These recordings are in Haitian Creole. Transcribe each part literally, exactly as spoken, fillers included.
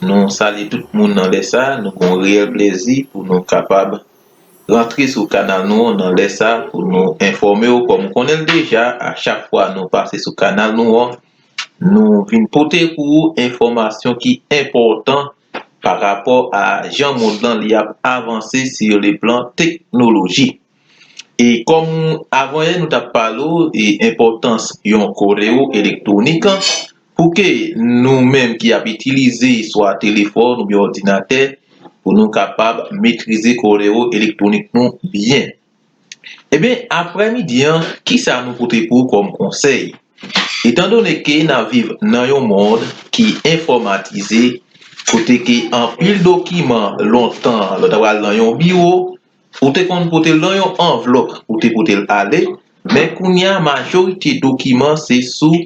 Nou salye tout moun nan lè sa, nou gen yon reyèl plèzi pou nou kapab rantre sou kanal nou an nan lè sa pou nou enfòme w. Kòm ou konnen l deja, a chak fwa nou pase sou kanal nou an, nou vin pote pou ou enfòmasyon ki enpòtan pa rapò a jan mond lan li ap avanse sur le plan teknoloji. E kòm avanyè nou t ap pale w, e enpòtans yon koreo elektwonik, pou ke nou menm ki ap itilize swa telefòn oubyen òdinatè, pou nou kapab metrize koreo elektwonik nou byen. Ebyen, aprèmidi an, kisa nou pote pou ou kòm konsèy? Etandone ke n ap viv nan yon mond ki enfòmatize, kote ke anpil dokiman lontan, lè w ta pral nan yon biwo, ou te konn pote l nan yon anvlòp, ou te pote l ale, men kounye a, majorite dokiman se sou,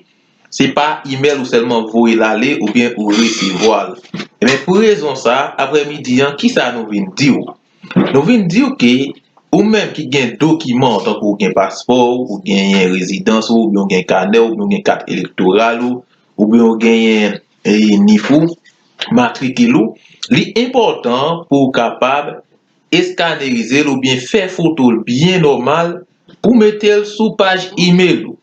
se pa imèl ou sèlman voye l ale oubyen ou resevwa l. Ebyen, pou rezon sa a, aprèmidi an, kisa nou vin di w? Nou vin di w ke ou menm ki gen dokiman, tankou ou gen paspò w, ou genyen rezidans ou, oubyen ou gen kanè w, oubyen ou gen kat elektoral ou, oubyen ou genyen e, nif ou, matrikil ou, li enpòtan pou w kapab eskanerize l oubyen fè foto l byen nòmal pou mete l sou paj imèl ou.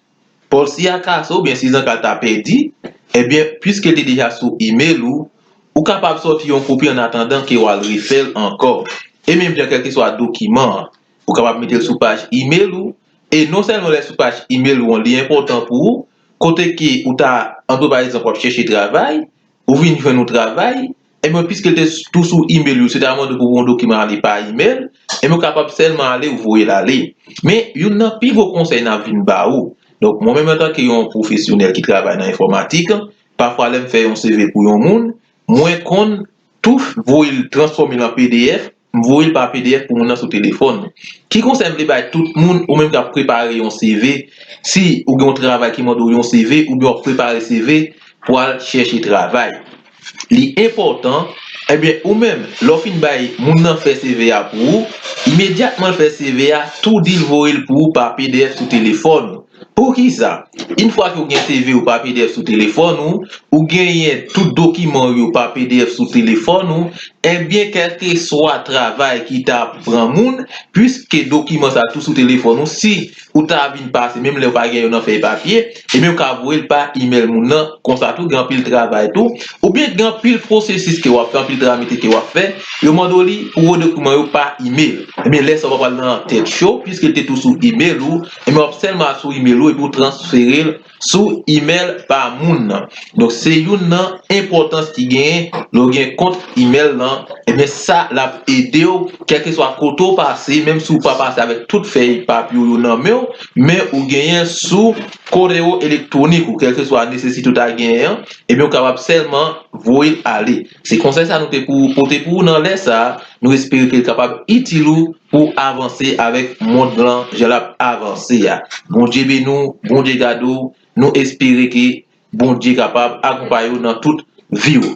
Paske si a kase oubyen si zanka l ta pèdi, ebyen, piske l te deja sou imèl ou, ou kapab sòti yon kopi annatandan ke w al refè l ankò. E menm jan kèlkeswa dokiman an, ou kapab mete l sou paj imèl ou, e non sèlman lè sou paj imèl ou an, li enpòtan pou ou, kote ke ou ta, antre pa egzanp, w ap chèche travay, ou vin jwenn yon travay, ebyen, piske l te tou sou imèl ou, si w ta mande pou yon dokiman ale pa imèl, ebyen, ou kapab sèlman ale, ou voye l ale. Men, youn nan pi gwo konsèy n ap vin ba ou. Donk, mwen menm antanke yon pwofesyonèl ki travay nan enfòmatik, pafwa lè m fè yon C V pou yon moun, mwen konn tou voye l, transfòme l an P D F, m voye l pa P D F pou moun nan sou telefòn li. Ki konsèy m vle bay tout moun, ou menm k ap prepare yon C V, si ou gen yon travay ki mande w yon C V, oubyen w ap prepare C V pou al chèche travay. Li enpòtan, ebyen, ou menm, lè w fin bay moun nan fè C V a pou ou, imedyatman l fè C V a, tou di l voye l pou ou pa P D F sou telefòn ou. Poukisa? Yon fwa ke w gen C V ou pa P D F sou telefòn ou, ou genyen tout dokiman yo pa P D F sou telefòn ou, ebyen, kèlkeswa travay ki ta pran moun, piske dokiman sa tou sou telefòn ou, si ou ta vin pase, menm lè ou pa gen yo nan fèy papye, ebyen, ou ka voye l pa imèl moun nan, konsa tou, gen anpil travay tou, oubyen gen anpil pwosesis ke w ap fè, anpil tramite ke w ap fè, yo mande w li pou voye dokiman yo pa imèl. Ebyen, lè sa w pa pral nan tèt cho, piske l te tou sou imèl ou, ebyen, w ap sèlman al sou imèl ou epi w transfere l sou imèl pa moun nan. Donk, se youn nan enpòtans ki genyen lè w gen kont imèl lan. Ebyen, sa l ap ede w, kèlkeswa kote w pase, menm si w pa pase avèk tout fèy papye w yo nan men w, men ou genyen sou koreo elektwonik ou, kèlkeswa nesesite w ta genyen an, ebyen, ou kapab sèlman voye l ale. Se konsèy sa nou te pou, pote pou ou nan lè sa a. Nou espere ke l kapab itil ou pou avanse avèk mond lan jan l ap avanse a. Bondye beni w, Bondye gade w. Nou espere ke Bondye kapab akonpaye w nan tout vi w.